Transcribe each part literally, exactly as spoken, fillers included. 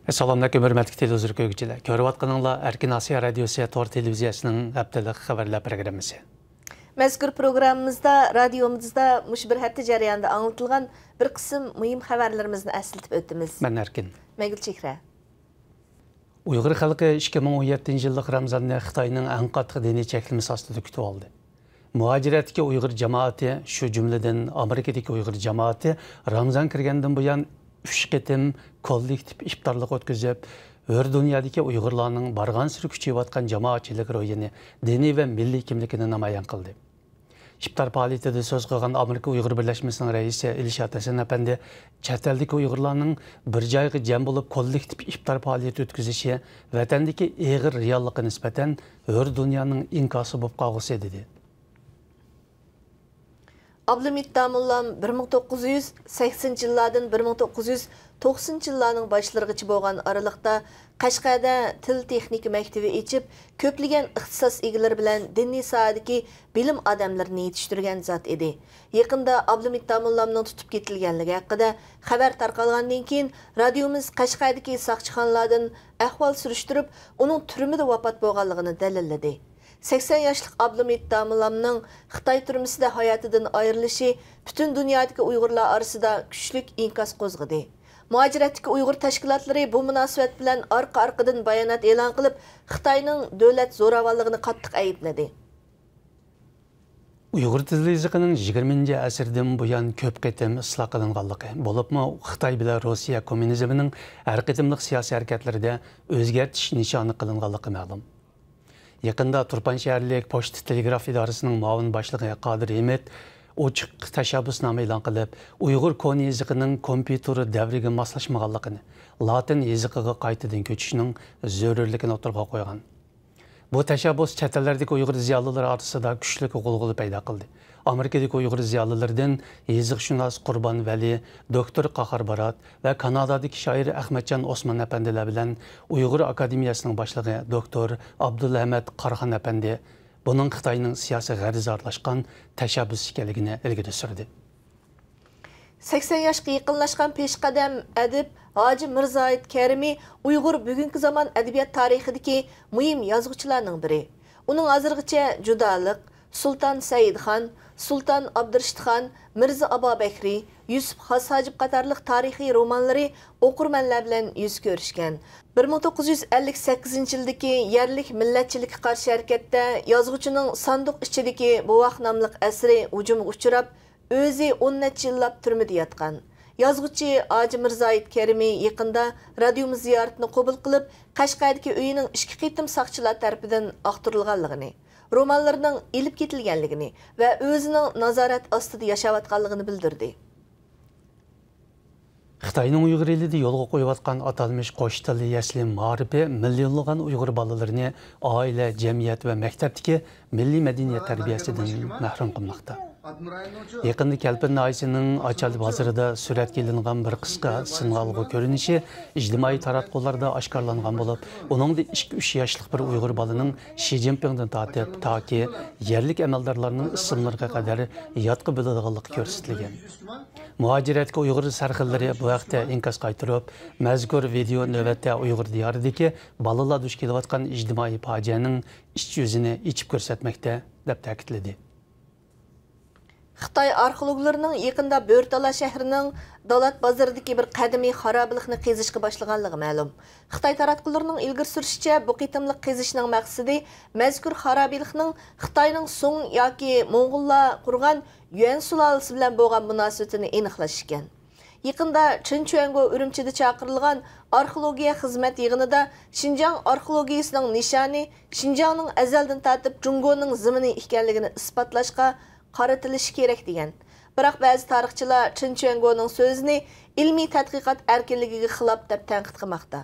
ئەسسالامۇئەلەيكۇم، ھۆرمەتلىك تېلېۋىزور كۆرگۈچىلەر. كۆرۈۋاتقىنىڭلار ئەركىن ئاسىيا رادىيوسى تور تېلېۋىزىيەسىنىڭ ھەپتىلىك خەۋەرلەر پروگراممىسى. مەزكۇر پروگراممىمىزدا رادىيومىزدا مۇشۇ بىر ھەپتە جەريانىدا ئاڭلىتىلغان بىر قىسىم مۇھىم خەۋەرلىرىمىزنى ئەسلىتىپ ئۆتىمىز. مەن ئەركىن. مەن گۈلچېھرە. ئۇيغۇر خەلقى ئىككى مىڭ ئون يەتتىنچى يىللىق رامزاننى خىتاينىڭ ئەڭ قاتتىق دىنىي چەكلىمىسى ئاستىدا كۈتۈۋالدى. مۇھاجىرەتتىكى ئۇيغۇر جامائىتى، شۇ جۈملىدىن ئامېرىكىدىكى ئۇيغۇر جامائىتى رامزان كىرگەندىن بۇيان ئۈچ قېتىم كوللېكتىپ ئىپتارلىق ئۆتكۈزۈپ، ھۆر دۇنيادىكى ئۇيغۇرلارنىڭ بارغانسېرى كۈچىيىۋاتقان جامائەتچىلىك روھىنى، دىنىي ۋە مىللىي كىملىكىنى نامايان قىلدى. ئىپتار پائالىيىتىدە سۆز قىلغان ئامېرىكا ئۇيغۇر بىرلەشمىسىنىڭ رەئىسى ئىلشات ھەسەن ئەپەندى چەت ئەلدىكى ئۇيغۇرلارنىڭ بىر جايغا جەم بولۇپ كوللېكتىپ ئىپتار پائالىيىتى ئۆتكۈزۈشى ۋەتەندىكى ئېغىر رېئاللىققا نىسبەتەن ھۆر دۇنيانىڭ ئىنكاسى بولۇپ قالغۇسى، دېدى. ئابلىمىت داموللام بىر مىڭ توققۇز يۈز سەكسىنىنچى يىللاردىن بىر مىڭ توققۇز يۈز توقسىنىنچى يىللارنىڭ باشلىرىغىچە بولغان ئارىلىقتا قەشقەردە تىل تېخنىكا مەكتىۋى ئېچىپ، كۆپلىگەن ئىختىساس ئىگىلىرى بىلەن دىنىي ساھەدىكى بىلىم ئادەملىرىنى يېتىشتۈرگەن زات ئىدى. يېقىندا ئابلىمىت داموللامنىڭ تۇتۇپ كېتىلگەنلىكى ھەققىدە خەۋەر تارقالغاندىن كېيىن، رادىيومىز قەشقەردىكى ساقچىخانىلاردىن ئەھۋال سۈرۈشتۈرۈپ، ئۇنىڭ تۈرمىدە ۋاپات بولغانلىقىنى دەلىللىدى. سەكسەن ياشلىق ئابلىمىت داموللامنىڭ خىتاي تۈرمىسىدە ھاياتىدىن ئايرىلىشى پۈتۈن دۇنيادىكى ئۇيغۇرلار ئارىسىدا كۈچلۈك ئىنكاس قوزغىدى. مۇھاجىرەتتىكى ئۇيغۇر تەشكىلاتلىرى بۇ مۇناسىۋەت بىلەن ئارقا-ئارقىدىن بايانات ئېلان قىلىپ، خىتاينىڭ دۆلەت زوراۋانلىقىنى قاتتىق ئەيىبلىدى. ئۇيغۇر تىل يېزىقىنىڭ يىگىرمىنچى ئەسىردىن بۇيان كۆپ قېتىم ئىسلاھ قىلىنغانلىقى، بولۇپمۇ خىتاي بىلەن روسىيە كوممۇنىزمىنىڭ ھەر قېتىملىق سىياسىي ھەرىكەتلىرىدە ئۆزگەرتىش نىشانى قىلىنغانلىقى مەلۇم. يېقىندا تۇرپان شەھەرلىك پوچتا تېلېگراف ئىدارىسىنىڭ مۇئاۋىن باشلىقى قادىر ھىمىت ئوچۇق تەشەببۇسنامە ئېلان قىلىپ، ئۇيغۇر كونا يېزىقىنىڭ كومپيۇتېر دەۋرىگە ماسلاشمىغانلىقىنى، لاتىن يېزىقىغا قايتىدىن كۆچۈشنىڭ زۆرۈرلۈكىنى ئوتتۇرىغا قويغان. بۇ تەشەببۇس چەت ئەللەردىكى ئۇيغۇر زىيالىيلىرى ئارىسىدا كۈچلۈك غۇلغۇلا پەيدا قىلدى. ئامېرىكىدىكى ئۇيغۇر زىيالىيلىرىدىن يېزىقشۇناس قۇربان ۋەلى، دوكتور قاھار بارات ۋە كانادادىكى شائىر ئەخمەتجان ئوسمان ئەپەندىلەر بىلەن ئۇيغۇر ئاكادېمىيەسىنىڭ باشلىقى دوكتور ئابدۇلئەمەت قاراخان ئەپەندى بۇنىڭ خىتاينىڭ سىياسىي غەرىزى ئارىلاشقان تەشەببۇسى ئىكەنلىكىنى ئىلگىرى سۈردى. سەكسەن ياشقا يېقىنلاشقان پېشقەدەم ئەدىب ھاجى مىرزاھىت كەرىمى ئۇيغۇر بۈگۈنكى زامان ئەدەبىيات تارىخىدىكى مۇھىم يازغۇچىلارنىڭ بىرى. ئۇنىڭ ھازىرغىچە جۇدالىق، سۇلتان سەئىدخان، سۇلتان ئابدۇرېشىتخان، مىرزا ئابابەكرى، يۈسۈپ خاس ھاجىپ قاتارلىق تارىخىي رومانلىرى ئوقۇرمەنلەر بىلەن يۈز كۆرۈشكەن. بىر مىڭ توققۇز يۈز ئەللىك سەككىزىنچى يىلدىكى يەرلىك مىللەتچىلىككە قارشى ھەرىكەتتە يازغۇچىنىڭ ساندۇق ئىچىدىكى بوۋاق ناملىق ئەسىرى ھۇجۇمغا ئۇچراپ، ئۆزى ئون نەچچە يىللاپ تۈرمىدە ياتقان. يازغۇچى ھاجى مىرزاھىت كەرىمى يېقىندا رادىيومىز زىيارىتىنى قوبۇل قىلىپ، قەشقەردىكى ئۆيىنىڭ ئىككى قېتىم ساقچىلار تەرىپىدىن ئاختۇرۇلغانلىقىنى، رومانلىرىنىڭ ئېلىپ كېتىلگەنلىكىنى ۋە ئۆزىنىڭ نازارەت ئاستىدا ياشاۋاتقانلىقىنى بىلدۈردى. خىتاينىڭ ئۇيغۇر ئېلىدە يولغا قويۇۋاتقان ئاتالمىش قوش تىللىق يەسلى مائارىپى مىليونلىغان ئۇيغۇر بالىلىرىنى ئائىلە، جەمئىيەت ۋە مەكتەپتىكى مىللىي مەدەنىيەت تەربىيەسىدىن مەھرۇم قىلماقتا. يېقىندا كەلپىن ناھىيەسىنىڭ ئاچال بازىرىدا سۈرەتكە ئېلىنغان بىر قىسقا سىنئالغۇ كۆرۈنۈشى ئىجتىمائىي تاراتقۇلاردا ئاشكارىلانغان بولۇپ، ئۇنىڭدا ئىككى، ئۈچ ياشلىق بىر ئۇيغۇر بالىنىڭ شى جىنپىڭدىن تارتىپ تاكى يەرلىك ئەمەلدارلارنىڭ ئىسىملىرىغا قەدەر ياتقا بىلىدىغانلىقى كۆرسىتىلگەن. مۇھاجىرەتتىكى ئۇيغۇر سەرخىللىرى بۇ ھەقتە ئىنكاس قايتۇرۇپ، مەزكۇر ۋىدېئو نۆۋەتتە ئۇيغۇر دىيارىدىكى بالىلار دۇچ كېلىۋاتقان ئىجتىمائىي پاجىئەنىڭ ئىچ يۈزىنى ئېچىپ كۆرسەتمەكتە، دەپ تەكىتلىدى. خىتاي ئارخېئولوگلىرىنىڭ يېقىندا بۆرتالا شەھىرىنىڭ دالات بازىرىدىكى بىر قەدىمىي خارابىلىقنى قېزىشقا باشلىغانلىقى مەلۇم. خىتاي تاراتقۇلىرىنىڭ ئىلگىرى سۈرۈشىچە، بۇ قېتىملىق قېزىشنىڭ مەقسىتى مەزكۇر خارابىلىقنىڭ خىتاينىڭ سۇڭ ياكى موڭغۇللار قۇرغان يۈەن سۇلالىسى بىلەن بولغان مۇناسىۋىتىنى ئېنىقلاش ئىكەن. يېقىندا چېن چۈەنگو ئۈرۈمچىدە چاقىرىلغان ئارخېئولوگىيە خىزمەت يىغىنىدا شىنجاڭ ئارخېئولوگىيىسىنىڭ نىشانى شىنجاڭنىڭ ئەزەلدىن تارتىپ جۇڭگونىڭ زېمىنى ئىكەنلىكىنى ئىسپاتلاشقا قارىتىلىشى كېرەك دېگەن. بىراق، بەزى تارىخچىلار چېن چۈەنگونىڭ سۆزىنى ئىلمىي تەتقىقات ئەركىنلىكىگە خىلاپ دەپ تەنقىد قىلماقتا.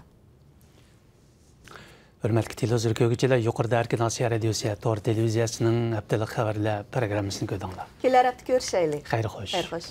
ھۆرمەتلىك تېلېۋىزور كۆرگۈچىلەر، يۇقىرىدا ئەركىن ئاسىيا رادىيوسى تور تېلېۋىزىيەسىنىڭ ھەپتىلىك خەۋەرلەر پروگراممىسىنى كۆردۈڭلار. كېلەر ھەپتە كۆرۈشەيلى. خەير خوش. خەير خوش.